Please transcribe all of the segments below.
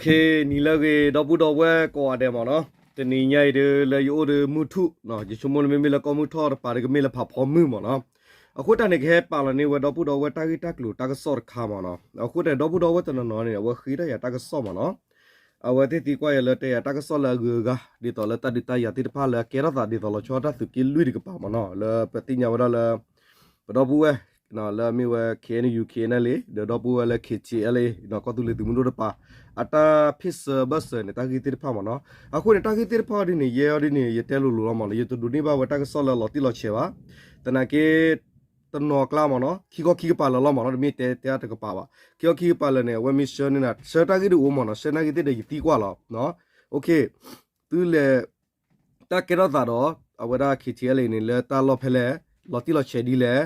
ခ့နံၤလၢအဂ့ၤ ဒီပုၢ်ဒီဝဲၢ်ကိးဂၤဒဲးမ့ၢ်နီၤ, တနံၤညါအံၤဒီး လၢယအိၣ်ဒီးမုၢ်ထူၣ်, ယဆိကမိၣ်လၢမ့မ့ၢ်လၢကီၢ်မုၢ်ထီၣ်တပၤဒီး ကမ့ၢ်လၢဖးဖီမုၢ်မ့ၢ်နီၤ. အဃိတၢ်န့ၣ် ကဟဲပာ်လီၤန့ၢ်ဝဲဒီပုၢ်ဒီဝဲၢ်တၢ်ဂ့ၢ်တၢ်ကျိၤတၢ်ကစီၣ်တခါမ့ၢ်နီၤ. အဃိတၢ်န့ၣ် ဒီပုၢ်ဒီဝဲၢ်တနီၤနီၤန့ၣ် အဝဲဃ့တၢ်ယၤတၢ်ကစီၣ်မ့ၢ်နီၤ. အဝဲသ့ၣ်သံကွၢ်ယၤလၢတဲယၤတၢ်ကစီၣ်လၢအဂုၤအဂၤ ဒ်သိးလၢတၢ်ဒုးတၢ်ယၤသ့ၣ်တဖၣ်လၢအကဲထီၣ်သးဒ်သိးလီၤဆီတၢ်သုးက့လွံၢ်တကပၤမ့ၢ်နီၤ, လၢပသ့ၣ်ညါဝဲဒၣ်လၢ ပဒီပုၢ်ဝဲၢ် လၢအမ့ၢ်ဝဲ K N U K N L A ဒီးဒီပုၢ်ဝဲၢ်လၢ K T L A ကီၢ်သူလ့ၤသုးမုၢ်ဒိၣ်တပၤ အတၢ်ဖ့ၣ်ဆၢဘၢၣ်စၢၤန့ၣ် တၢ်ဂ့ၢ်သ့ၣ်တဖၣ်မ့ၢ်နီၤ. အဃိန့ၣ် တၢ်ဂ့ၢ်သ့ၣ်တဖၣ်အီၤဒ်န့ၣ် ယဲအီၤဒ်န့ၣ် ယတဲလိၤလိၤလီၤမ့ၢ်နီၤ, ယတဒိးန့ၢ်ဘၣ်ဝဲတၢ်ကစီၣ်လၢအလီၤတံၢ်လီၤဆဲးဘၣ်. သနာ်က့ တနီၤကျါမ့ၢ်နီၤ, ခံခီခံကပၤလၢာ်လီၤမ့ၢ်နီၤ, တမ့ၢ်တဲတဲတကပၤဘၣ်. ခံခီခံကပၤလၢာ်န့ၣ် အဝဲမ့ၢ်ဆှၢန့ၢ်နၤ ဆှၢတၢ်ဂ့ၢ်ဒ်အိၣ်မ့ၢ်နီၤ, ဆှၢနၢ်ဂ့ၢ်သ့ၣ်ဒီးယသံကွၢ်လီၤ. သုလဲၤ တၢ်ကဲထီၣ်သးဒီး အဝဲဒၣ် K T L A န့ၣ် လၢတၢ်လီၢ်ဖဲလဲၣ်, လီၤတံၢ်လီၤဆဲးဒ်လဲၣ်,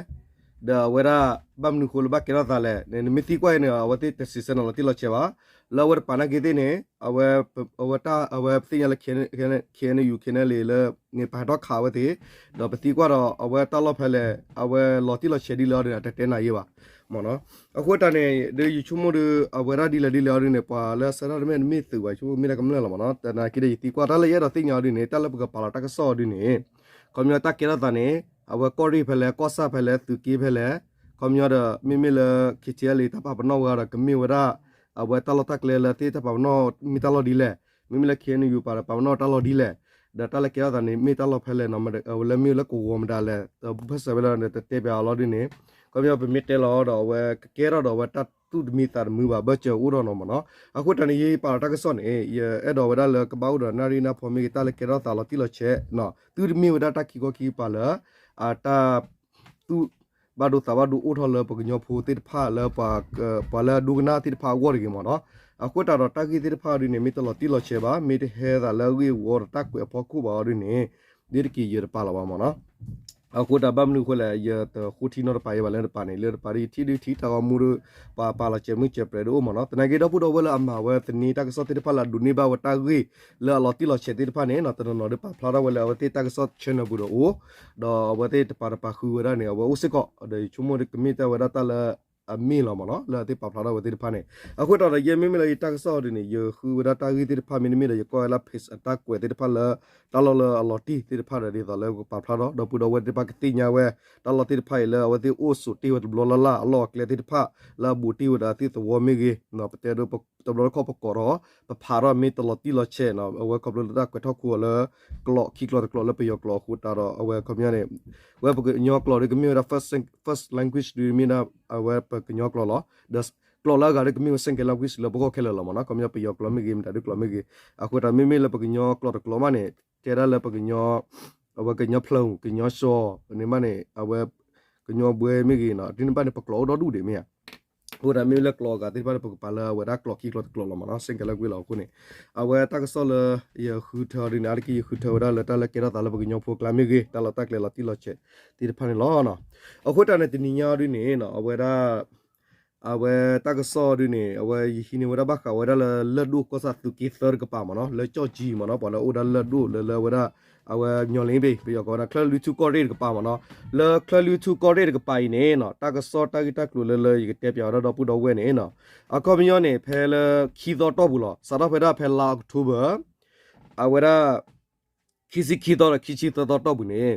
ဒီးအဝဲဒၣ် ဘၣ်မနုၤဃိလၢဘၣ်ကဲထီၣ်သးလဲၣ်န့ၣ် နမ့ၢ်သံကွၢ်အံၤန့ၣ် အဝဲသ့ၣ်တစံးဆၢနၤလီၤတံၢ်လီၤဆဲးဘၣ်. လၢအဝဲတပၤနာ်က့သ့ၣ်န့ၣ် အဝဲ အဝဲတၢ် အဝဲပသ့ၣ်ညါလၢ K N U K N L A လၢ န့ၣ် ပဟးထီၣ်ခးအဝဲသ့ၣ်, ဒီးပသံကွၢ်ဒီးအဝဲတၢ်လီၢ်ဖဲလဲၣ်, အဝဲလီၤတံၢ်လီၤဆဲးဒ်လဲၣ်အီၤဒ်န့ၣ် အတတဲနၤယဲဘၣ်မ့ၢ်နီၤ. အဃိတၢ်န့ၣ် ဒီးယဆိကမိၣ်ဒီး အဝဲဒၣ်ဒ်လဲၣ်ဒ်လဲၣ်အီၤဒ်န့ၣ် ပှၤလၢအဆၢထၢၣ်တမ့ၢ်တမ့ၢ်သုးဘၣ် ယဆိကမိၣ်မ့ၢ်ဒၣ်ကမျၢၢ်လီၤမ့ၢ်နီၤ. သနာ်က့ဒီးယသံကွၢ်တၢ်လၢယအဲၣ်ဒိးသ့ၣ်ညါအီၤဒ်န့ၣ် တၢ်လၢပကပာ်လီၤတၢ်ကစီၣ်အီၤဒ်န့ၣ် ခီပညီတၢ်ကဲထီၣ်သးန့ၣ် အဝဲကီၢ်ရ့ၣ်ဖဲလဲၣ်, ကီၢ်ဆၣ်ဖဲလဲၣ်, သုးက့ဖဲလဲၣ်, ခီပညီဒီး မ့မ့ၢ်လၢ K T L A တၢ်ပာ်ပနီၣ်ဝဲဒီး ကမ့ၢ်ဝဲဒၣ် အဝဲတၢ်လီၢ်တၢ်ကျဲလၢသ့ၣ်တၢ်ပာ်ပနီၣ်မ့ၢ်တၢ်လီၢ်ဒ်လဲၣ်, မ့မ့ၢ်လၢ K N U ပာ်ဒီးပာ်ပနီၣ်တၢ်လီၢ်ဒ်လဲၣ်, ဒီးတၢ်လၢကဲထီၣ်သးန့ၣ် မ့ၢ်တၢ်လီၢ်ဖဲလဲၣ်နီၤ, အဝဲလၢမ့ၢ်လၢကဝီၤမတၤလဲၣ်, ဖၢၣ်စၢၤဝဲလၢတတဲပၠးအီၤလီၤဒ်န့ၣ်, ခီပညီပမ့ၢ်တဲလီၤဒီး အဝဲကကဲထီၣ်ဒီးအဝဲတၢ်သူၣ်တမံသးတမုာ်ဘၣ် ဘၢၣ်စၢၤအိၣ်ထီၣ်နီၤမ့ၢ်နီၤ. အဃိတၢ်န့ၣ် ယပာ်လီၤတၢ်ကစီၣ်န့ၣ် ယအဲၣ်ဒိးဝဲဒၣ်လၢကဘၣ်အိၣ်ဒီးနၣ်ရံၣ်နၢ်ဖီမ့ၢ်ဂ့ၤ တၢ်လၢကဲထီၣ်သးလီၤတံၢ်လီၤဆဲး သုတမ့ၢ်ဝဲဒၣ်တၢ်ခံခီခံကပၤလၢ အတၢ် သူၣ်ဘၣ်ဒိသးဘၣ်ဒိအိၣ်ထီၣ်လၢပကညီဖိသ့ၣ်တဖၣ်လၢ ပှၤလၢအဒိကနၣ်သ့ၣ်တဖၣ်အဂီၢ်တဂ့ၤမ့ၢ်နီၤ. အဃိတၢ်ဒီးတၢ်ဂ့ၢ်သ့ၣ်တဖၣ်အီၤဒ်န့ၣ် မ့ၢ်တလီၤတံၢ်လီၤဆဲးဘၣ်, မ့ၢ်တဟဲသးလၢအဂ့ၢ်အဝီဒီးတၢ်ကွဲးအဖီခိၣ်ဘၣ်အီၤဒ်န့ၣ် ဒ်တက့ၤယတပာ်လီၤဘၣ်မ့ၢ်နီၤ. အဃိတၢ်ဘၣ်မနုၤအဃိလဲၣ် ယတဃိထံနီတပၤယဲဘၣ်လၢတပၤန့ၣ် လၢတပၤဒီးယထံၣ်ဒုးထံၣ်တၢ်ဂီၤမူဒီး ပှၤပာ်လီၤစဲးမုၢ်စဲးပြဲးဒ်အိၣ်မ့ၢ်နီၤ. သနာ်က့ဒီပုၢ်ဒီဝဲၢ်လၢအမၤဝဲသန့တၢ်ကစီၣ်သ့ၣ်တဖၣ်လၢအဒိးန့ၢ်ဘၣ်ဝဲတၢ်ဂ့ၢ်လၢအလီၤတံၢ်လီၤဆဲးသ့ၣ်တဖၣ်န့ၣ် တနီၤနီၤဒီးပာ်ဖျါထီၣ်ဝဲလၢအဝဲသ့ၣ်တၢ်ကစီၣ် channel ပူၤဒီးအိၣ်, ဒီးအဝဲသ့ၣ်တပၤတပၤဃုဝဲဒၣ်န့ၣ် အဝဲအိၣ်စ့ၢ်ကီး ဒီးယဆိကမိၣ်ကမ့ၢ်တၢ်ဝဲဒၣ်တၢ်လၢ အမ့ၢ်လီၤမ့ၢ်နီၤ လၢအသ့ၣ်ပာ်ဖျါထီၣ်ဝဲသ့ၣ်တဖၣ်န့ၣ်. အဃိတၢ်ဒီးယဲမ့မ့ၢ်လၢယတၢ်ကစီၣ်အီၤဒ်န့ၣ် ယဃုဝဲဒၣ်တၢ်ဂ့ၢ်သ့ၣ်တဖၣ်မ့တမ့ၢ်ဒီး ယကွၢ်ဝဲလၢ page အတၢ်ကွဲးသ့ၣ်တဖၣ်လၢ တၢ်လီၢ်လၢအလီၤတံၢ်သ့ၣ်တဖၣ်ဒီး ဒ်သိးလၢပကပာ်ဖျါထီၣ် ဒီပုၢ်ဒီဝဲၢ်သ့ၣ်တဖၣ်ကသ့ၣ်ညါဝဲ တၢ်လီၢ်သ့ၣ်တဖၣ်အံၤလၢအဝဲသ့ၣ်အိၣ်ဆိးတ့ၢ်ဝဲတဘျီလၢ်လၢ် အလီၢ်အကျဲသ့ၣ်တဖၣ် လၢအဘူးတ့ၢ်ဝဲဒီးအသ့ၣ်သဝီမ့ၢ်ဂ့ၤ, ပတဲဒိ တဘျီတခီၣ်ပကိးထီၣ် ပဖးထီၣ်မ့ၢ်တလီၤတံၢ်လီၤဆဲးနီၤ အဝဲခီဖျိလၢတၢ်ကွဲးထီၣ်ခိၣ်အီၤလၢ ကျိာ်ခံကျိာ်တကျိာ်လၢပယီၤကျိာ်အဃိတၢ်ဒီး အဝဲခီပညီန့ၣ် ဝဲပကညီကျိာ်ဒီးကမ့ၢ်ဝဲဒၣ် first language ဒီးမ့ၢ်ဒၣ် အဝဲပကညီကျိာ်လီၤ. ဒီးကျိာ်လၢအဂၤဒီးကမ့ၢ်ဝဲ second language လၢပဂီၢ်ခဲလၢာ်လီၤမ့ၢ်နီၤ. ခီပညီပယီၤကျိာ်မ့ၢ်ဂ့ၤ မတၤဒုကျိာ်မ့ၢ်ဂ့ၤ အဃိတၢ်မ့မ့ၢ်လၢပကညီကျိာ်တကျိာ်မးန့ၣ် တဲဒၣ်လၢပကညီ အဝဲကညီဖျၢၣ် ကညီစီၤန့ၣ်မးန့ၣ် အဝဲ ကညီဘှဲမ့ၢ်ဂ့ၤနီၤ ဒ်န့ၣ်ဘၣ်န့ၣ် ပကျိာ်အိၣ်ဒီဒူၣ်ဒံးမ့ၢ်ဧါ. အဃိတၢ်မ့မ့ၢ်လၢကျိာ်အဂၤသ့ၣ်တဖၣ်န့ၣ် ပကပာ်လၢအဝဲဒၣ်ကျိာ်ခံကျိာ်တကျိာ်လီၤမ့ၢ်နီၤ second language လီၤအဃိန့ၣ် အဝဲတၢ်ကစီၣ်လၢ ယဃုထၢအီၤဒ်န့ၣ် အါတက့ၢ် ယဃုထၢဝဲဒၣ်လၢတၢ်လၢကဲထီၣ်သးလၢပကညီဖိအကျါမ့ၢ်ဂ့ၤ တၢ်လီၢ်တၢ်ကျဲလီၤတံၢ်လီၤဆဲးသ့ၣ်တဖၣ်န့ၣ်လီၤ. အဃိတၢ်န့ၣ် တနံၤညါအီၤဒ်န့ၣ် အဝဲဒၣ် အဝဲတၢ်ကစီၣ်အီၤဒ်န့ၣ် အဝဲယဟံးန့ၢ်ဝဲဒၣ်ဘၣ်ဃးဝဲဒၣ်လၢ လၢၢ်ဒိၣ်ကီၢ်ဆၣ်သုးက့သၢတကပၤမ့ၢ်နီၤ လၢကၠီၣ်ကၠံမ့ၢ်နီၤ ပှၤလၢအအိၣ်ဒၣ်လၢၢ်ဒိၣ်လၢလၢအဝဲဒၣ် အဝဲညီလ့ဘ့ၣ် ပယီၤကိးဝဲဒၣ် ချၢၣ်လွံၢ်ထူၣ်ကီၢ်ရ့ၣ်တကပၤမ့ၢ်နီၤ လၢချၢၣ်လွံၢ်ထူၣ်ကီၢ်ရ့ၣ်တကပၤအံၤန့ၣ်နီၤ တၢ်ကစီၣ်တၢ်ဂ့ၢ်တၢ်ကျိၤလၢလၢယကတဲပၠးဝဲဒၣ်ဒီပုၢ်ဒီဝဲၢ်န့ၣ်နီၤ အခီပညီန့ၣ် ဖဲလၢခံသီတီၢ်ပူၤလီၤ စးထီၣ်ဖဲဒၣ်ဖဲလါအီးကထိဘၢၣ် အဝဲဒၣ် ခံဆံခံသီဒီးခံဆံသၢသီတီၢ်ပူၤန့ၣ်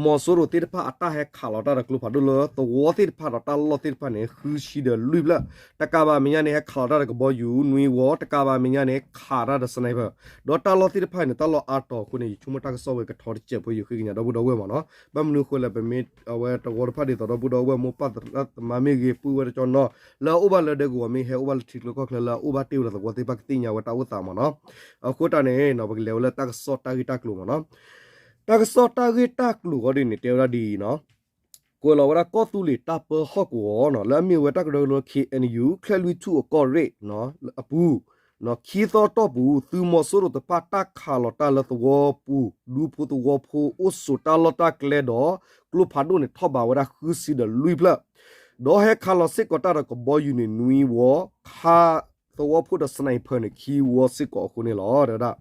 မီၤစိရိၤသ့ၣ်တဖၣ်အတၢ်ဟဲခးလီၤတၢ်ဒီးကျိဖးဒိၣ်လၢသဝီသ့ၣ်တဖၣ်ဒီးတၢ်လီၢ်သ့ၣ်တဖၣ်န့ၣ် ဃုဆံဒီးလွံၢ်ဖျၢၣ် တကးဘၣ်မဲာ်ညါန့ၣ် ဟဲခးလီၤတၢ်ဒီးကဘီယူၤနွံဝီ တကးဘၣ်မဲာ်ညါန့ၣ် ခးတၢ်ဒီး sniper ဒီးတၢ်လီၢ်သ့ၣ်တဖၣ်အံၤန့ၣ် တၢ်လီၢ်အါတီၤအဃိန့ၣ် ယဆိကမိၣ်တၢ်ကစီၣ်ဝဲကထီတစဲးဖိ ယဃ့ကညးဒီပုၢ်ဒီဝဲၢ်မ့ၢ်နီၤ ဘၣ်မနုၤအဃိလဲၣ် ပမ့ၢ်အဝဲတဝီတဖၣ်ဒ်သိးဒီပုၢ်ဒီဝဲၢ် မိၢ်ပၢ်သရၣ်သမါမ့ၢ်ဂ့ၤ ပုၢ်ဝဲၢ်တကီနီၤ လၢအအိၣ်ဘၣ်လၢဒဲကဝီၤမ့ၢ်ဟဲအိၣ်ဘၣ်လၢထံကျိကီၢ်ချၢလၢအအိၣ်ဘၣ်တ့ၢ်ဝဲဒီးသဝီသ့ၣ်တဖၣ်ကသ့ၣ်ညါဝဲတၢ်အိၣ်သးမ့ၢ်နီၤ အဃိတၢ်န့ၣ် ပကလဲၤဝဲလၢတၢ်ကစီၣ်တၢ်ဂ့ၢ်တၢ်ကျိၤမ့ၢ်နီၤ တၢ်ကစီၣ်တၢ်ဂ့ၢ်တၢ်ကျိၤအီၤဒ်န့ၣ် တဲဝဲဒၣ်ဒ်အံၤနီၤ ကွဲးလီၤဝဲဒၣ်ကီၢ်သူလ့ၤတၢ်ပၢဟီၣ်ကဝီၤနီၤ လၢအမ့ၢ်ဝဲတၢ်ကရၢကရိ K N U ချၢၣ်လွံၢ်ထူၣ်အကီၢ်ရ့ၣ်အပူၤ ခံသီတီၢ်ပူၤ သုးမီၤစိရိၤတဖၣ်တၢ်ခးလီၤတၢ်လၢသဝီပူၤ ဒူဖိသဝီဖိအိၣ်ဆိးတၢ်လီၢ်တၢ်ကျဲဒီး ကျိဖးဒိၣ်န့ၣ်ထီၣ်ဘးဝဲဒၣ်ဃုဆံဒီးလွံၢ်ဖျၢၣ် ဒီးဟဲခးလီၤစ့ၢ်ကီးတၢ်ဒီးကဘီယူၤန့ၣ်နွံဝီ ခးသဝီဖိဒီး sniper န့ၣ်ခံဝီစ့ၢ်ကီးအဃိန့ၣ်လီၤ တဲဝဲဒၣ်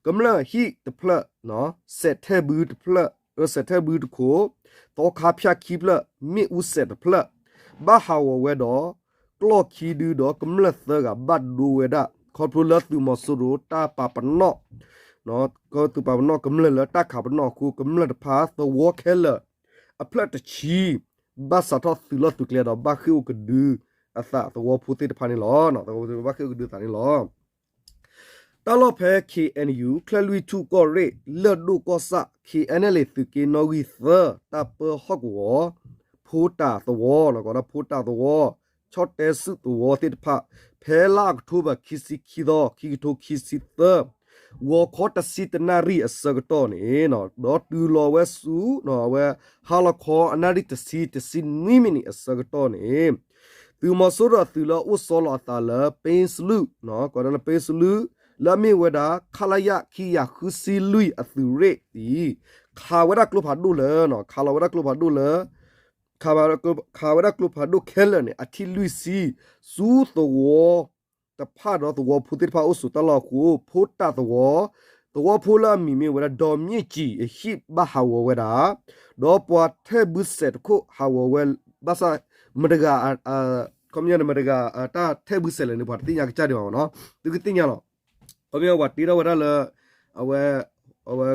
ကမျၢၢ်ဟံၣ်တဖျၢၣ် စဲးထဲဘုတဖျၢၣ် စဲးထဲဘုတခိၣ် သီခါဖၠၣ်ခံဖျၢၣ် မ့ၣ်အူစဲးတဖျၢၣ် ဘၣ်ဟးဂီၤဝဲဒီး ကျီၢ်ခံဒုဒီးကမျၢၢ်သၢဂၤဘၣ်ဒိဝဲဒၣ် ခီဖျိလၢသုးမီၤစိရိၤတၢ်ပာ်ပနီၣ် သုးပာ်ပနီၣ်ကမျၢၢ်လၢတၢ်ခးပနီၣ်အဃိ ကမျၢၢ်တဖၣ်သဝီခဲလၢာ် အဖျၢၣ်တဆံ ဘၣ်စးထီၣ်သုးလီၢ်သုးကျဲဒီး ဘၣ်ဃ့ၢ်အိၣ်ကဒုအသးသဝီဖိသ့ၣ်တဖၣ်န့ၣ်လီၤ. သဝီဖိသ့ၣ်တဖၣ်ဘၣ်ဃ့ၢ်အိၣ်ကဒုအသးန့ၣ်လီၤ. တၢ်လီၢ်ဖဲ ခ့ၣ်အဲၣ်ယူၣ် ကၠဲၣ်လွံၢ်ထူၣ်ကီၢ်ရ့ၣ် လၢၢ်ဒိၣ်ကီၢ်ဆၣ် KNLA သုးက့နီၣ်ဂံၢ်သၢ တၢ်ပၢဟီၣ်ကဝီၤ ဖိတၢ်သဝီ ကိးဒၣ်ဖိတၢ်သဝီ ဆီၣ်တဲစုသဝီသ့ၣ်တဖၣ် ဖဲလါအီးကထိဘၢၣ် ခံဆံခံသီ ခံကထိခံဆံသၢ ဂီၤခီတဆံတနၣ်ရံၣ်အဆၢကတီၢ်န့ၣ် ဒီးတုၤလီၤဝဲဆူ အဝဲ ဟါလီၤခီအနၣ်ရံၣ်တဆံ တဆံနွံမံးနံးအဆၢကတီၢ်န့ၣ် သုးမီၤစိရိၤအသုးလၢအအိၣ်ဆီလီၤအသးလၢ ပ့စလူး ကိးဒၣ်လၢပ့စလူး လၢအမ့ၢ်ဝဲဒၣ် ခလရ ခံကယၤဃုဆံလွံၢ်အသုးရ့ၣ်အံၤ ခးဝဲဒၣ်ကျိဖးဒိၣ်လၢ ခးလီၤဝဲဒၣ်ကျိဖးဒိၣ်လၢ ခးဝဲဒၣ်ကျိဖးဒိၣ်ခဲလၢာ်န့ၣ် အထံၣ်လွံၢ်ဆံ ဆူသဝီတဖၣ်ဒီးသဝီဖိသ့ၣ်တဖၣ်အိၣ်ဆိးတၢ်လီၢ်အဃိ ဖိတၢ်သဝီ သဝီဖိလၢအမံၤမ့ၢ်ဝဲဒၣ် ဒီမ့ၢ်ကၠံၣ် အဟံၣ်ဘၣ်ဟးဂီၤဝဲဒၣ် ဒီးပှၤထဲးဘုစဲးတခိၣ်ဟးဂီၤဝဲ ဘၣ်ဆၣ် မတဂၤ ခီပညီန့ၣ် မတဂၤ တၢ်ထဲးဘုစဲးလဲၣ်န့ၣ် ပှၤတသ့ၣ်ညါကစၢ်ဒံးဘၣ်မ့ၢ်နီၤ သုကသ့ၣ်ညါလီၤ. ခီပညီပှၤတ့ထီၣ်ဝဲဒၣ်လၢ အဝဲ အဝဲ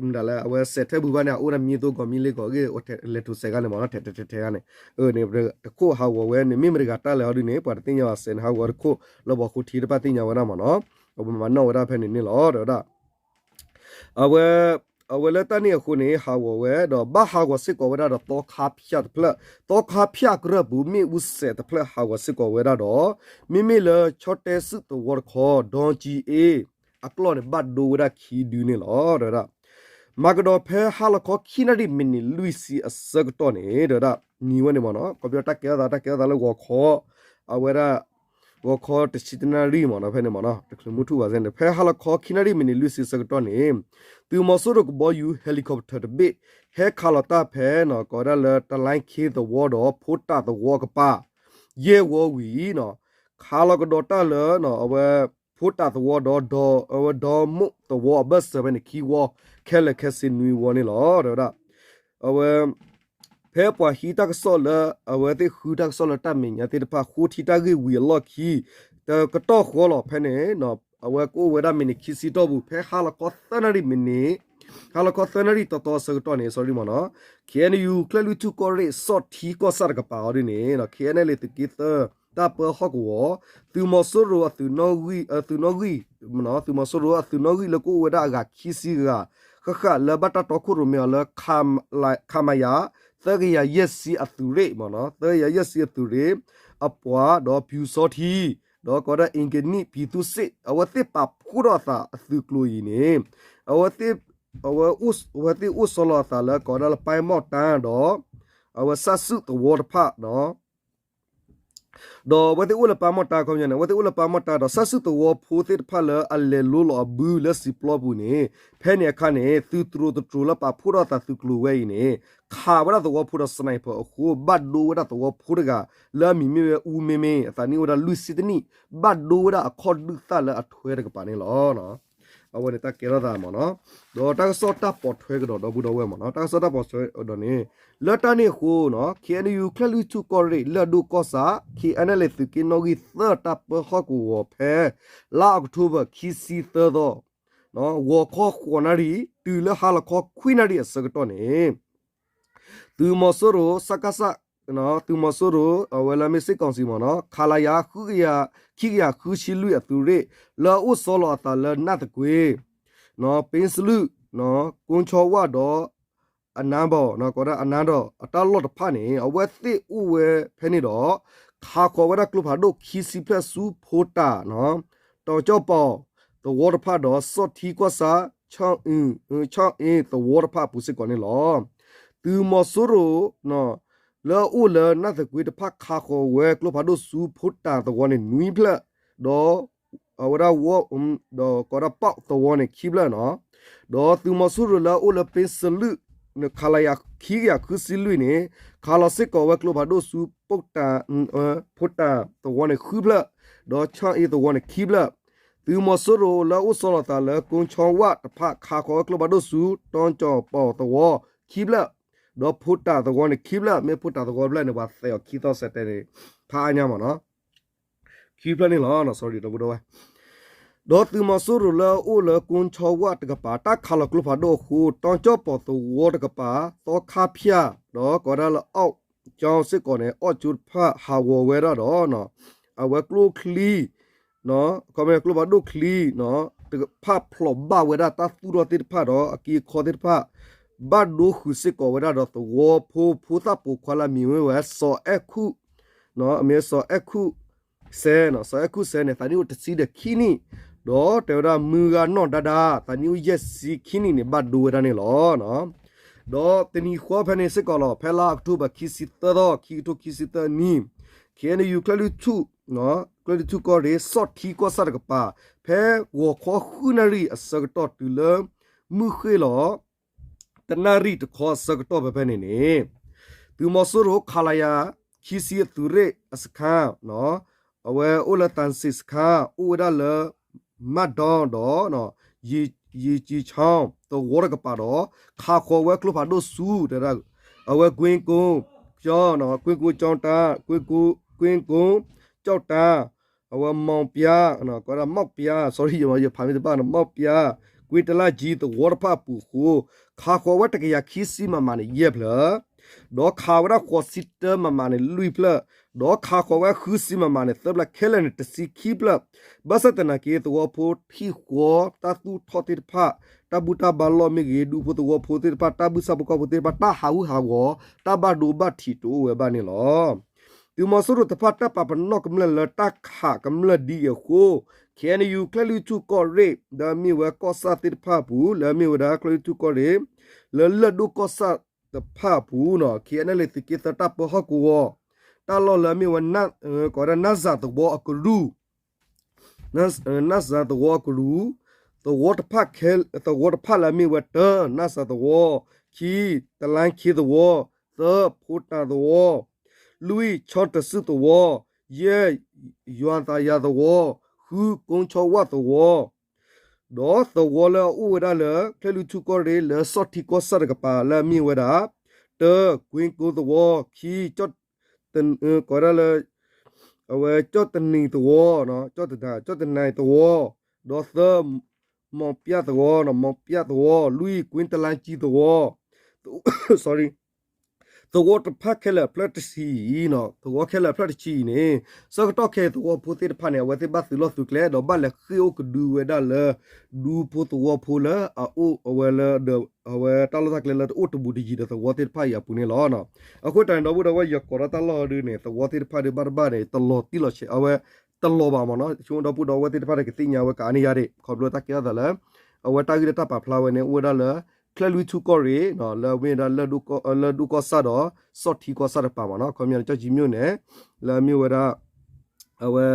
မတၤလဲၣ် အဝဲစဲးထဲးဘုဘၣ်န့ၣ် အအိၣ်ဒၣ်မံသိကီးမံလ့ကီးအဂ့ၢ် လဲၤထူးစဲးခါန့ၣ်မ့ၢ်နီၤ ထဲးထဲးထဲးထဲးခါန့ၣ် န့ၣ် တခိၣ်ဟးဂီၤဝဲန့ၣ် မ့ၢ်မတဂၤတၢ်လဲၣ်ဟီဒုန့ၣ် ပှၤတသ့ၣ်ညါဘၣ် စဲးန့ၣ်ဟးဂီၤတခိၣ် လၢပှၤဃိထံတဖၣ်သ့ၣ်ညါဝဲဒၣ်မ့ၢ်နီၤ အဝဲမၤနီၣ်ဝဲဒၣ်ဖဲန့ၣ်န့ၣ်လီၤ တဲဝဲဒၣ် အဝဲ အဝဲလၢတၢ်န့ၣ်အဃိန့ၣ် ဟးဂီၤဝဲဒီးဘၣ်ဟးဂီၤစ့ၢ်ကီးဝဲဒၣ်ဒီးသီခါဖၠၣ်တဖျၢၣ် သီခါဖၠၣ်ကရၢၢ်ပူၤ မ့ၣ်အူစဲးတဖျၢၣ်ဟးဂီၤစ့ၢ်ကီးဝဲဒၣ်ဒီး မ့မ့ၢ်လၢဆီတဲစုသဝီတခီ ဒီကၠံအ့ အကျီၢ်န့ၣ် ဘၣ်ဒိဝဲဒၣ်ခံဒုန့ၣ်လီၤ တဲဝဲဒၣ် မၤကဒီးဖဲဟါလီၤခီခံနၣ်ရံၣ်မံးနံးလွံၢ်ဆံအဆၢကတီၢ်န့ၣ် တဲဝဲဒၣ် နံၤဝဲန့ၣ်မ့ၢ်နီၤ ခီပညီတၢ်ကဲထီၣ်သး တၢ်ကဲထီၣ်သးလၢဂီၤခီ အဝဲဒၣ် ဂီၤခီတဆံတနၣ်ရံၣ်မ့ၢ်နီၤ ဖဲန့ၣ်မ့ၢ်နီၤ တချုးမုၢ်ထူၣ်ဘၣ်စ့ၢ်န့ၣ် ဖဲဟါလီၤခီခံနၣ်ရံၣ်မံးနံးလွံၢ်ဆံအဆၢကတီၢ်န့ၣ် သုးမီၤစိရိၤကဘီယူၤ helicopter တဘ့ၣ် ဟဲခးလီၤတၢ်ဖဲ ကိးဝဲဒၣ်လၢ တလါခ့သဝီဒီး ဖိတၢ်သဝီအကပၤ ယဲၢ်ဝီဝံၤ ခးလီၤကဒီးတၢ်လၢ အဝဲ ဖိတၢ်သဝီဒီး အဝဲဒီမိၢ်သဝီအဘၢၣ်စၢၤဖဲန့ၣ် ခံဝီ ခဲလၢာ်ခဲဆ့နွံဝီန့ၣ်လီၤ တဲဝဲဒၣ် အဝဲ ဖဲပှၤဟံးတၢ်ကစီၣ်လၢ အဝဲသ့ၣ်ဃုတၢ်ကစီၣ်လၢတၢ်မဲာ်ညါသ့ၣ်တဖၣ် ဃိထံတၢ်ဂ့ၢ်ဝံၤအလီၢ်ခံ တကတီၢ်ဃီလီၤ ဖဲန့ၣ် အဝဲကအိၣ်ဝဲဒၣ်မံးနံးခံဆံတီၢ်ပူၤ ဖဲဟါလီၤခီသၢနၣ်ရံၣ်မံးနံး ဟါလီၤခီသၢနၣ်ရံၣ်တီတီအဆၢကတီၢ်န့ၣ် sorry မ့ၢ်နီၤ ခ့ၣ်အဲၣ်ယူၣ် ကၠဲၣ်လွံၢ်ထူၣ်ကီၢ်ရ့ၣ် ဆီၣ်ထံကီၢ်ဆၣ်တကပၤအီၤဒ်န့ၣ် ခ့ၣ်အဲၣ်အဲၣ်လ့ၣ်သုးက့သၢ တၢ်ပၢဟီၣ်ကဝီၤ သုးမီၤစိရိၤအသုးနီၣ်ဂံၢ် သုးမီၤစိရိၤအသုးနီၣ်ဂံၢ်လၢကအိၣ်ဝဲဒၣ်အဂၤခံဆံဂၤ ဃၣ်ဃၣ်လၢဘၣ်တၢ်တီခိၣ်ရိၣ်မဲအီၤလၢ ခမရ သၢကယၤယဲၢ်ဆံအသုးရ့ၣ်မ့ၢ်နီၤ သၢကယၤယဲၢ်ဆံအသုးရ့ၣ် အပှၤဒီးပျူစောထီး ဒီးကိးဝဲဒၣ် အင်ကနံၣ်ပြည်သူ့စစ် အဝဲသ့ၣ်ပာ်ဖှိၣ်ထီၣ်အသးအသုးကျိၤအံၤန့ၣ် အဝဲသ့ၣ် အဝဲသ့ၣ်အိၣ်ဆီလီၤအသးလၢကိးဝဲဒၣ်လၢ ပဲမီၣ်တၢ်ဒီး အဝဲစၢ်စုသဝီတဖၣ် ဒီးအဝဲသ့ၣ်အိၣ်လၢပဲမီၣ်တၢ်ခီပညီန့ၣ် အဝဲသ့ၣ်အိၣ်လၢပဲမီၣ်တၢ်ဒီး စၢ်စုသဝီဖိသ့ၣ်တဖၣ်လၢအလဲၤလိလီၤအဘုလၢစံာ်ပျီပူၤန့ၣ် ဖဲန့ၣ်အခါန့ၣ် သုးတြိၤတြိၤလၢပာ်ဖှိၣ်ထီၣ်အသးသုးကျိၤဝဲအံၤန့ၣ် ခးဝဲဒၣ်သဝီဖိဒီး sniper အဃိ ဘၣ်ဒိဝဲဒၣ်သဝီဖိတဂၤ လၢအမံၤမ့ၢ်ဝဲအူမ့မ့ၢ် အသးနံၣ်အိၣ်ဝဲဒၣ်လွံၢ်ဆံတနံၣ် ဘၣ်ဒိဝဲဒၣ်အခီၣ်ဒုၣ်သၣ်လၢအထွဲတကပၤန့ၣ်လီၤ. အဝဲန့ၣ်တၢ်ကဲထီၣ်သးမ့ၢ်နီၤ ဒီးတၢ်ကစီၣ်တၢ်ပိာ်ထွဲကဒီးဒီပုၢ်ဒီဝဲၢ်မ့ၢ်နီၤ တၢ်ကစီၣ်တၢ်ပိာ်ထွဲကဒီးန့ၣ် လၢတၢ်န့ၣ်အဃိနီၤ ခ့ၣ်အဲၣ်ယူၣ် ကၠဲၣ်လွံၢ်ထူၣ်ကီၢ်ရ့ၣ် လၢၢ်ဒိၣ်ကီၢ်ဆၣ် ခ့ၣ်အဲၣ်အဲၣ်လ့ၣ်သုးက့နီၣ်ဂံၢ်သၢ တၢ်ပၢဟီၣ်ကဝီၤဖဲ လါအီးကထိဘၢၣ် ခံဆံသၢသီ ဂီၤခီဃိးနၣ်ရံၣ် တုၤလၢဟါလီၤခီခွံနၣ်ရံၣ်အဆၢကတီၢ်န့ၣ် သုးမီၤစိရိၤ စကစ သုးမီၤစိရိၤ အဝဲလၢမ့ၢ်စစ်ကောင်စီမ့ၢ်နီၤ ခလရ ခံကယၤဃုဆံလွံၢ် အသုးရ့ၣ် လၢအအိၣ်ဆီလီၤအသးလၢနၢ်သကွ့ၤ ပ့စလူး ကိဆီဝၣ်ဒီး အနါဘီၣ် ကိးဒၣ်အနါဒီး အတၢ်လီၢ်တဖၣ်န့ၣ် အဝဲသ့ၣ်အိၣ်ဝဲဖဲန့ၣ်ဒီး ခးဃီၤဝဲဒၣ်ကျိဖးဒိၣ်ခံဆံဖျၢၣ်ဆူဖိတၢ် တီၤကၠီၣ်ပီၤ သဝီတဖၣ်ဒီး ဆီၣ်ထံကီၢ်ဆၣ် ဆီၣ်အ့သဝီတဖၣ်အပူၤစ့ၢ်ကီးန့ၣ်လီၤ. သုးမီၤစိရိၤ လၢအအိၣ်လၢနၢ်သကွ့ၤတဖၣ်ခးဃီၤဝဲကျိဖးဒိၣ်ဆူဖိတၢ်သဝီန့ၣ်နွံဖျၢၣ် ဒီး အဝဲဒၣ်ဝီ ဒီးကိးဒၣ်ပီၣ်သဝီန့ၣ်ခံဖျၢၣ်နီၤ ဒီးသုးမီၤစိရိၤလၢအအိၣ်လၢပ့စလူး ခလရ ခံကယၤဃုဆံလွံၢ်န့ၣ် ခးလီၤစ့ၢ်ကီးဝဲကျိဖးဒိၣ်ဆူ ဖိတၢ်သဝီန့ၣ်ဃုဖျၢၣ် ဒီးဆီၣ်အ့သဝီန့ၣ်ခံဖျၢၣ် သုးမီၤစိရိၤလၢအအိၣ်ဆီလီၤသးလၢကိဆီဝၣ်တဖၣ်ခးဃီၤဝဲကျိဖးဒိၣ်ဆူ တီကၠီၣ်ပီၤသဝီခံဖျၢၣ် ဒီးဖိတၢ်သဝီန့ၣ်ခံဖျၢၣ် မ့ၢ်ဖိတၢ်သဝီဖျၢၣ်န့ၣ် ပှၤသဲးအီၤခံသီစဲးတဲန့ၣ် ဖးအါညါမ့ၢ်နီၤ ခံဖျၢၣ်န့ၣ်လီၤ sorry ဒီပုၢ်ဒီဝဲၢ် ဒီးသုးမီၤစိရိၤလၢအအိၣ်လၢကိဆီဝၣ်တကပၤ တၢ်ခးလီၤကျိဖးဒိၣ်အဃိ တီကၠီၣ်ပီၤသဝီတကပၤ သီခါဖၠၣ် ဒီးကိးဝဲဒၣ်လၢ အီၣ်ကၠီစ့ၢ်ကီးန့ၣ် အီၣ်ကၠိတဖၣ်ဟးဂီၤဝဲဒၣ်ဒီး အဝဲကျိချံ ခီမ့ၢ်ကျိဖးဒိၣ်ချံ တဖၣ်ဖျိးဘၣ်ဝဲဒၣ်တၢ်သူၣ်ထီၣ်သ့ၣ်တဖၣ်ဒီးအက့အခီသ့ၣ်တဖၣ် ဘၣ်ဒိဃုာ်စ့ၢ်ကီးဝဲဒၣ်ဒီးသဝီဖိ ဖိသၣ်ပိာ်ခွါလၢအမံၤမ့ၢ်ဝဲ စီၤအဲၣ်ခူၣ် အမ့ၢ်စီၤအဲၣ်ခူၣ်စဲ စီၤအဲၣ်ခူၣ်စဲန့ၣ် သးနံၣ်အိၣ်တဆံဒီးခံနံၣ် ဒီးတဲဝဲဒၣ်မုၢ်ဂၤနီၢ်ဒါဒါ သးနံၣ်အိၣ်ယဲၢ်ဆံခံနံၣ်န့ၣ် ဘၣ်ဒိဝဲဒၣ်န့ၣ်လီၤ. ဒီးတနံၤဃီဖဲန့ၣ်စ့ၢ်ကီးလီၤ ဖဲလါအီးကထိဘၢၣ်ခံဆံသၢသီ ခံကထိခံဆံသၢနံၣ် ခ့ၣ်အဲၣ်ယူၣ် ကၠဲၣ်လွံၢ်ထူၣ် ကၠဲၣ်လွံၢ်ထူၣ်ကီၢ်ရ့ၣ် ဆီၣ်ထံကီၢ်ဆၣ်တကပၤ ဖဲဂီၤခီဃုနၣ်ရံၣ်အဆၢကတီၢ်တုၤလၢ မုၢ်ဃ့ၢ်လီၤ တနၣ်ရံၣ်တခီအဆၢကတီၢ်ဖဲဖဲန့ၣ်န့ၣ် သုးမီၤစိရိၤ ခလရ ခံဆံအသုးရ့ၣ်အစခါ အဝဲအိၣ်လၢသၣ်စ့ၣ်စခါ အိၣ်ဝဲဒၣ်လၢ မၢ်ဒီဒီး ယံၤကံဆီ သဝီတကပၤဒီး ခးဃီၤဝဲကျိဖးဒိၣ်ဆူ တဲဒၣ် အဝဲကွ့ကိ ကၠီ ကွ့ကိကၠီတၢ် ကွ့ကိ ကွ့ကိ ကၠီတၢ် အဝဲမီၣ်ပျါ ကီးဒၣ်မီၣ်ပျါ sorry ယဖးမ့ၢ်တဘၣ်နီၤ မီၣ်ပျါ ကွ့တလၢ်ကၠံသဝီတဖၣ်အပူၤအဃိ ခးဃီၤဝဲတကယၤခံဆံမးမးန့ၣ် ယဲၢ်ဖျၢၣ် ဒီးခးဝဲဒၣ်ဃိးဆံတၢမးမးန့ၣ် လွံၢ်ဖျၢၣ် ဒီးခးဃီၤဝဲဃုဆံမးမးန့ၣ် သၢဖျၢၣ် ခဲလၢာ်န့ၣ် တဆံခံဖျၢၣ် ဘၣ်ဆၣ်သနာ်က့ သဝီဖိထံၣ်ဃီတၢ်သူၣ်ထီၣ်သ့ၣ်တဖၣ် တၢ်ဘူၣ်တၢ်ဘါလီၢ်မ့ၢ်ဂ့ၤ ဒူဖိသဝီဖိသ့ၣ်တဖၣ် တၢ်ဘုၣ်စၢ်ဖိကီၢ်ဖိသ့ၣ်တဖၣ် တၢ်ဟးဂူာ်ဟးဂီၤ တၢ်ဘၣ်ဒိဘၣ်ထံးတအိၣ်ဝဲဘၣ်န့ၣ်လီၤ. သုးမီၤစိရိၤတဖၣ်တၢ်ပာ်ပနီၣ်ကမျၢၢ်လၢတၢ်ခးကမျၢၢ်ဒ်အံၤအဃိ ခ့ၣ်အဲၣ်ယူၣ် ကၠဲၣ်လွံၢ်ထူၣ်ကီၢ်ရ့ၣ် လၢအမ့ၢ်ဝဲကီၢ်ဆၣ်သ့ၣ်တဖၣ်အပူၤ လၢအမ့ၢ်ဝဲဒၣ်ကၠဲၣ်လွံၢ်ထူၣ်ကီၢ်ရ့ၣ် လၢလၢၢ်ဒိၣ်ကီၢ်ဆၣ်တဖၣ်အပူၤ ခ့ၣ်အဲၣ်ယူၣ် သုးက့သၢတၢ်ပၢဟီၣ်ကဝီၤ တၢ်လီၢ်လၢအမ့ၢ်ဝဲ ကိးဝဲဒၣ်နၢ်စၢ်သဝီအကရူၢ် နၢ်စၢ်သဝီအကရူၢ် သဝီတဖၣ် သဝီတဖၣ်လၢအမ့ၢ်ဝဲ တၢ နၢ်စၢ်သဝီ, ခံ တလါခ့သဝီ, သၢ ဖိတၢ်သဝီ, လွံၢ် ဆီတစုသဝီ, ယဲၢ် ယွၤသးယၤသဝီ, ဃု ကိဆီဝၣ်သဝီ, ဒီးသဝီလၢအအိၣ်ဝဲဒၣ်လၢ ကၠဲၣ်လွံၢ်ထူၣ်ကီၢ်ရ့ၣ် လၢဆီၣ်ထံကီၢ်ဆၣ်တကပၤလၢအမ့ၢ်ဝဲဒၣ် တၢ ကွ့ကိသဝီ, ခံ ကီးဒၣ်လၢ အဝဲကၠီၣ်တနံၤသဝီ, ကၠီၣ်တနံၤသဝီ, ဒီးသၢ မီၣ်ပျၣ်သဝီ, မီၣ်ပျၣ်သဝီ, လွံၢ် ကွ့တလါကၠံသဝီ, sorry, သဝီတဖၣ်ခဲလၢာ်အဖျၢၣ်တဆံအံၤ, သဝီခဲလၢာ်အဖျၢၣ်တဆံအံၤန့ၣ် ဆၢကတီၢ်ခဲအံၤသဝီဖိသ့ၣ်တဖၣ်န့ၣ် အဝဲသ့ၣ်ဘၣ်သုးလီၢ်သုးကျဲ ဒီးဘၣ်လဲၤဃ့ၢ်အိၣ်ကဒုဝဲဒၣ်လၢ ဒူဖိသဝီဖိလၢအအိၣ်အဝဲလၢ အဝဲတၢ်လီၢ်တၢ်ကျဲလၢတအိၣ်တဘူးတယံၤဒီးသဝီသ့ၣ်တဖၣ်အံၤအပူၤန့ၣ်လီၤ. အဃိတၢ်န့ၣ် ဒီပုၢ်ဒီဝဲၢ် ယကိးဒီးတၢ်လီၢ်ဒုန့ၣ် သဝီသ့ၣ်တဖၣ်ဒုးဘၣ်တဘၣ်န့ၣ် တလီၤတံၢ်လီၤဆဲး အဝဲတလီၤဘၣ်မ့ၢ်နီၤ. ဆိဒီပုၢ်ဒီဝဲၢ်သ့ၣ်တဖၣ်ဒီးကသ့ၣ်ညါဝဲကအါန့ၢ်ယါဒၣ် ခီဖျိတၢ်ကဲထီၣ်သးလၢ အဝဲတၢ်ဂ့ၢ်လၢတၢ်ပာ်ဖျါဝဲန့ၣ် အိၣ်ဝဲဒၣ်လၢ ကၠဲၣ်လွံၢ်ထူၣ်ကီၢ်ရ့ၣ် လၢအမ့ၢ်ဝဲဒၣ် လၢၢ်ဒိၣ်ကီၢ်ဆၣ်ဒီး ဆီၣ်ထံကီၢ်ဆၣ်တကပၤမ့ၢ်နီၤ. ခီပညီန့ၣ် ကၠီၣ်ကၠံၤမၠိၣ်န့ၣ် လၢအမ့ၢ်ဝဲဒၣ် အဝဲ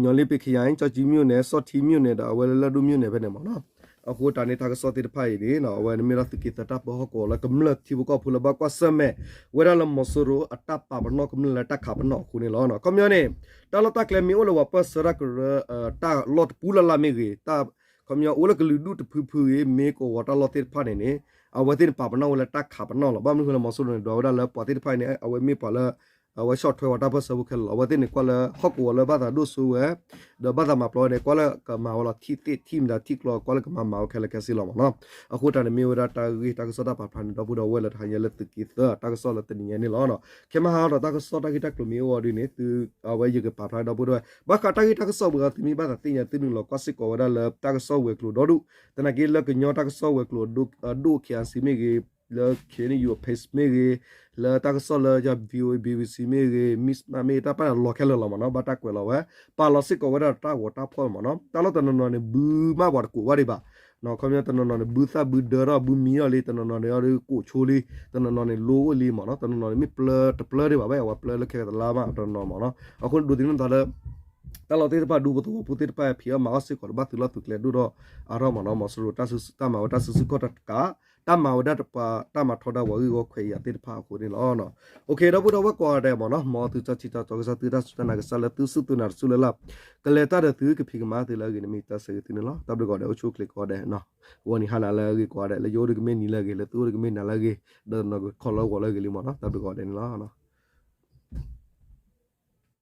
ညီလ့ပ့ၤခယၤ ကၠီၣ်ကၠံၤမၠိၣ်န့ၣ် ဆီၣ်ထံမၠိၣ်န့ၣ် ဒီးအဝဲလၢလၢၢ်ဒိၣ်မၠိၣ်န့ၣ်ဖဲန့ၣ်မ့ၢ်နီၤ. အဃိတၢ်န့ၣ်တၢ်ကစီၣ်သ့ၣ်တဖၣ်အံၤန့ၣ် အဝဲန့ၣ်မ့ၢ်ဒၣ်သုးက့သၢတၢ်ပၢဟီၣ်ကဝီၤလၢကမျၢၢ်ထံဖိကီၢ်ဖိလၢဘၣ်ကွၢ်ဆၢၣ်မဲာ် ဝဲဒၣ်လၢမီၤစိရိၤအတၢ်ပာ်ပနီၣ်ကမျၢၢ်လၢတၢ်ခးပနီၣ်အဃိန့ၣ်လီၤ. ခီပညီန့ၣ် တၢ်လီၢ်တၢ်ကျဲမ့ၢ်အိၣ်လၢပှၤပၢၢ်ဆၢတၢ်ကရၢ တၢ်လီၢ်တပူၤလၢ်လၢ်မ့ၢ်ဂ့ၤ တၢ် ခီပညီအိၣ်လၢကလုာ်ဒူၣ်တဖုဖုဂ့ၤ မ့ၢ်ကဝီၤတၢ်လီၢ်သ့ၣ်တဖၣ်န့ၣ်န့ၣ် အဝဲသ့ၣ်န့ၣ်ပာ်ပနီၣ်ဝဲလၢတၢ်ခးပနီၣ်လီၤ. ဘၣ်မနုၤဃိလၢမီၤစိရိၤန့ၣ် ဒွးဝဲဒၣ်လၢပှၤသ့ၣ်တဖၣ်အံၤန့ၣ် အဝဲမ့ၢ်ပှၤလၢ အဝဲဆီၣ်ထွဲဝဲတၢ်ပၢၢ်ဆၢဖိခဲလၢာ်လီၤ. အဝဲသ့ၣ်န့ၣ်ကွၢ်လၢဟီၣ်ကဝီၤလၢဘၣ်သးဒိၣ်စိဝဲ ဒီးဘၣ်သးမၤပျီဝဲန့ၣ် ကွၢ်လၢကမၤဝဲလီၤ ထံၣ်သ့ၣ်ထံၣ်မတၤထံၣ်ကျီ ကွၢ်လၢကမၤမၤဝဲခဲလၢာ်ခဲဆ့လီၤမ့ၢ်နီၤ. အဃိတၢ်န့ၣ်မ့ၢ်ဝဲဒၣ်တၢ်ဂ့ၢ်တၢ်ကစီၣ်တၢ်ပာ်ဖျါန့ၣ် ဒီပုၢ်ဒီဝဲၢ်လၢတဟါညါလၢသုးက့သၢတၢ်ကစီၣ်လၢတနံၤညါန့ၣ်လီၤ. ခဲမဟါဒီးတၢ်ကစီၣ်တၢ်ဂ့ၢ်တၢ်ကျိၤမ့ၢ်အိၣ်အီၤဒ်န့ၣ် သု အဝဲယကပာ်ဖျါဒီပုၢ်ဒီဝဲၢ် ဘၣ်ဃးတၢ်ဂ့ၢ်တၢ်ကစီၣ်ပူၤဒီး သုမ့ၢ်ဘၣ်သးသ့ၣ်ညါသုနုာ်လီၤကွၢ်စ့ၢ်ကီးဝဲဒၣ်လၢတၢ်ကစီၣ်ဝဲၤကျိၤဒီဒူၣ် သနာ်က့လၢကညီတၢ်ကစီၣ်ဝဲၤကျိၤအဒိၣ် ခ့ၣ်အဲၣ်ယူၣ်အ page မ့ၢ်ဂ့ၤ လၢ ခ့ၣ်အဲၣ်ယူၣ်အ page မ့ၢ်ဂ့ၤ လၢတၢ်ကစီၣ်လၢယ VOA BBC မ့ၢ်ဂ့ၤ Mizzima မ့ၢ်ဂ့ၤ တၢ်ပာ်လီၤခဲလၢာ်လီၤမ့ၢ်နီၤ. ဘၣ်တၢ်ကွဲးလီၤဝဲ ပာ်လီၤစ့ၢ်ကီးဝဲဒၣ်တၢ်ဂီၤတၢ်ဖီၣ်မ့ၢ်နီၤ. တၢ်လီၢ်တနီၤနီၤန့ၣ် ဘုမးပှၤတကိးဘၣ်ဒံးဘၣ် ခီပညီတနီၤနီၤန့ၣ် ဘုသၣ်ဘုဒၢထီၣ် ဘုမံထီၣ်လံ တနီၤနီၤန့ၣ် အဒုးကိးဆိလံ တနီၤနီၤန့ၣ် လိအိၣ်လံမ့ၢ်နီၤ. တနီၤနီၤန့ၣ် မ့ၢ်ပျၢတပျၢဒံးဘၣ် ဘၣ်အဝဲပျၢလၢခဲကတလါမး တနီၤနီၤမ့ၢ်နီၤ. အဃိန့ၣ်ဒိးသန့ၤထီၣ်လၢ တၢ်လီၢ်သ့ၣ်တဖၣ် ဒူဖိသဝီဖိသ့ၣ်တဖၣ် ဖံးအီၣ်မၤအီၣ်စ့ၢ်ကီးဒီး ဘၣ်သုးလီၢ်သုးကျဲဒိၣ်ထီၣ်အါထီၣ်မ့ၢ်နီၤ. မီၤစိရိၤတၢ်မၤဝဲတၢ်စုဆူၣ်ခီၣ်တကး တၢ်မၤဝဲဒၣ်တပှၤ တၢ်မၤထီဒါပှၤဂ့ၢ်ဂီၢ်ခွဲးယာ်သ့ၣ်တဖၣ်အဃိန့ၣ်လီၤ. အိၣ်ခ့ ဒီပုၢ်ဒီဝဲၢ်ကိးဂၤဒဲးမ့ၢ်နီၤ မ်သုတၢ်ထံၣ်တၢ်တီကစၢ် သုတၢ်စူၢ်တၢ်နာ်ကစၢ်လၢသုစူၢ်သုနာ်တစူၢ်လၢ်လၢ် ကလဲၤတၢ်ဒီးသုကဖံးကမၤသုလၢအဂ့ၤန့ၣ် မ့ၢ်တၢ်ဆၢဂ့ၤသုန့ၣ်လီၤ. တၢ်ဘျုးကိးဂၤဒဲး အိၣ်ဆူၣ်အိၣ်ချ့ကိးဂၤဒဲး ဂီၤနံၤဟါနၤလၢအဂ့ၤကိးဂၤဒဲး လၢယအိၣ်ဒီးကမ့ၢ်နံၤလၢအဂ့ၤ လၢသုအိၣ်ဒီးကမ့ၢ်နၤလၢအဂ့ၤ ဒီးနီၢ်ကခီလၢဂီၤလၢအဂ့ၤလံမ့ၢ်နီၤ. တၢ်ဘျုးကိးဂၤဒဲးန့ၣ်လီၤ.